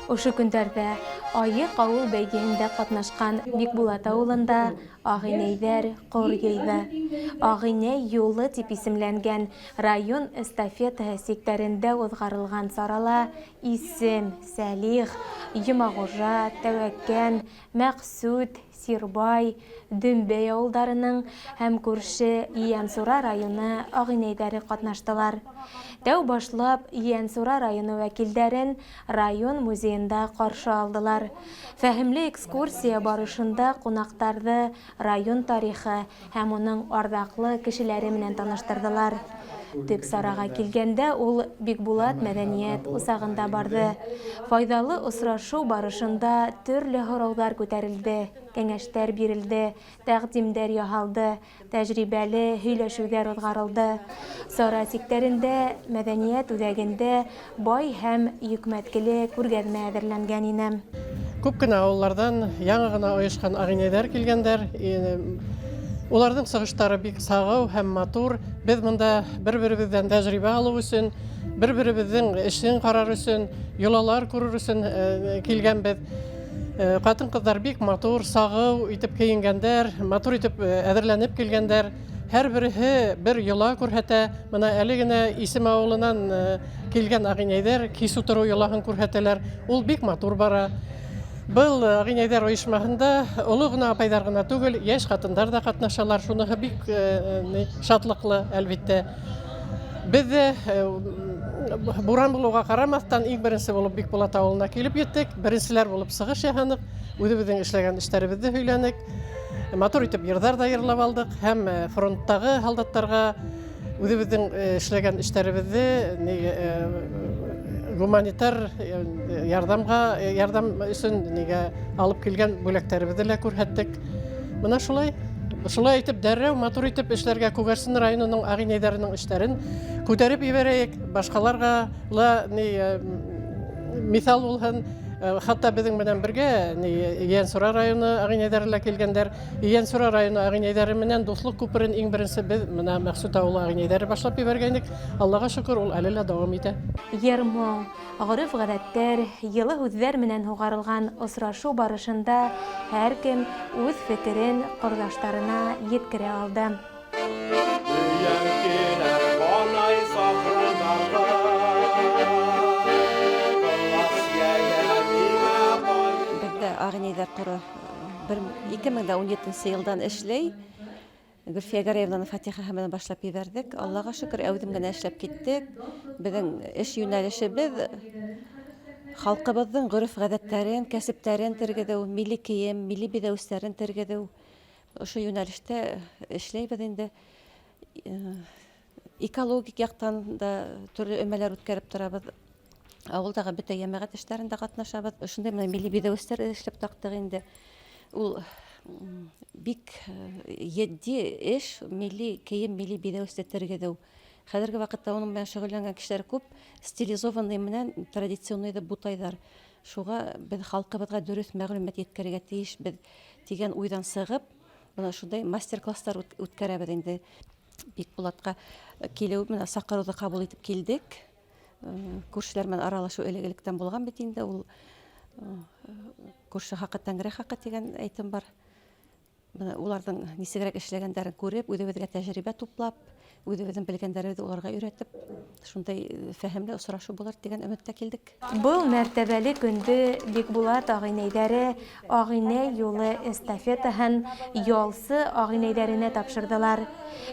Ошо көндәрҙә Айыҡ ауыл бәйгеһендә ҡатнашҡан Бикбулат ауылында ағинәйҙәр ҡор йыйҙы. Ағинәй юлы тип исемләнгән район эстафетаһы сиктәрендә уҙғарылған сарала Исем, Сәлих, Йомағужа, Тәүәкән, Мәҡсүт, Сирбай, Дөмбәй ауылдарының һәм күрше Ейәнсура районы ағинәйҙәре ҡатнаштылар. Тәү башлап Ейәнсура районы вәкилдәрен район музейында ҡаршы алдылар. Фәһемле экскурсия барышында ҡунаҡтарҙы район тарихы һәм уның арҙаҡлы кешеләре менән таныштырҙылар. Төп сараға килгәндә, ул Бикбулат мәҙәниәт усағында барҙы. Файҙалы осрашыу барышында төрлө һорауҙар күтәрелде, кәңәштәр бирелде, тәкъдимдәр яһалды, тәжрибәле һөйләшеүҙәр уҙғарылды. Сара сиктәрендә мәҙәниәт үҙәгендә бай һәм йөкмәткеле күргәҙмә әҙерләнгән ине. Күп кенә авыллардан яңы гына оешҡан агинәйҙәр килгәндәр. Уларҙың сығыштары бик сағыу һәм матур. Беҙ бында бер-беребеҙҙән тәжрибә алыу өсөн, бер-беребеҙҙең эшен ҡарар өсөн, йолалар күрер өсөн килгәнбеҙ. Ҡатын-ҡыҙҙар бик матур, сағыу итеп кейенгәндәр, матур итеп әҙерләнеп килгәндәр. Һәр береһе бер йола күрһәтә. Бына әле генә Исем авылынан килгән агинәйҙәр кис утырыу йолаһын күрһәтәләр. Ул бик матур бара. Был агинәйҙәр ойошмаһында оло ғына апайҙар ғына түгел, йәш ҡатындар ҙа ҡатнашалар. Шуныһы бик шатлыҡлы, әлбиттә. Беҙ ҙә буран булыуға ҡарамаҫтан иң беренсе булып Бикбулат ауылына килеп еттек. Беренселәр булып сығыш яһаныҡ, үҙебеҙҙең эшләгән эштәребеҙҙе һөйләнек. Матур итеп йырҙар ҙа йырлап алдыҡ һәм фронттағы һалдаттарға үҙебеҙҙең эшләгән эштәребеҙҙе гуманитар ярҙамға ярҙам өсөн нигә алып килгән бүләктәребеҙҙе лә күрһәттек. Бына шулай шулай итеп дәррәү матур итеп эшләргә Күгәрсен районының ағинәйҙәренең эштәрен күтәреп ебәрәйек, башҡаларға ла ни миҫал булһын. Хатта беҙҙең менән бергә Ейәнсура районы ағинәйҙәре лә килгәндәр. Ейәнсура районы ағинәйҙәре менән дуҫлыҡ күперен иң беренсе беҙ менә Мәҡсүт ауылы ағинәйҙәре башлап ебәргәйнек. Аллаға шөкөр, ул әле лә дауам итә. Йыр-моң, гореф-ғәҙәттәр, йылы һүҙҙәр менән һуғарылған осрашыу барышында һәркем үҙ фекерен ҡорҙаштарына еткерә алды. Беҙҙә Ағинәйҙәр ҡоро бер 2017 йылдан эшләй. Гөлфиә Гәрәевнаның фатихаһы менән башлап ебәрҙек. Аллаға шөкөр, әүҙем генә эшләп киттек. Беҙҙең эш йүнәлешебеҙ халҡыбыҙҙың гореф-ғәҙәттәрен, кәсептәрен тергеҙеү, милли кейем, милли биҙәүестәрен тергеҙеү. Ошо йүнәлештә эшләйбеҙ инде. Экологик яҡтан да төрлө өмәләр үткәреп торабыҙ. Ауылдағы бөтә йәмәғәт эштәрендә ҡатнашабыҙ. Ошондай менән милли биҙәүестәр эшләп таҡтыҡ инде. Ул бик етди эш, милли кейем, милли биҙәүесте тергеҙеү. Хәҙерге ваҡытта уның менән шөгыльләнгән кешеләр күп, стилизованный менән традиционныйҙы бутайҙар. Шуға беҙ халҡыбыҙға дөрөҫ мәғлүмәт еткерергә тейешбеҙ тигән уйҙан сығып, бына шундай мастер-класстар үткәрәбеҙ инде. Бикбулатҡа килеү менән саҡырыуҙы ҡабул итеп килдек. Күршеләр менән аралашыу элек-электән булған бит инде ул. Күрше хаҡы тәңре хаҡы тигән әйтем бар. Бына уларҙың нисегерәк эшләгәндәрен күреп, үҙебеҙгә тәжрибә туплап, үҙебеҙҙең белгәндәребеҙҙе уларға өйрәтеп, шундай фәһемле осрашыу булыр тигән өмөттә килдек. Был мәртәбәле көндө Бикбулат ағинәйҙәре Ағинәй юлы эстафетаһын ялсы ағинәйҙәренә тапшырҙылар.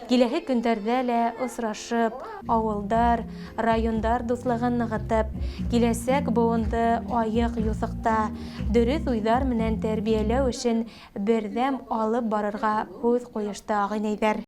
Киләһе көндәрҙә лә осрашып, авылдар, райондар дуҫлығын ныгытып, киләсәк быуынды аек юҫыҡта, дөрөҫ уйҙар менән тәрбиәләү эшен берҙәм алып барырға һүҙ ҡуйышты ағинәйҙәр.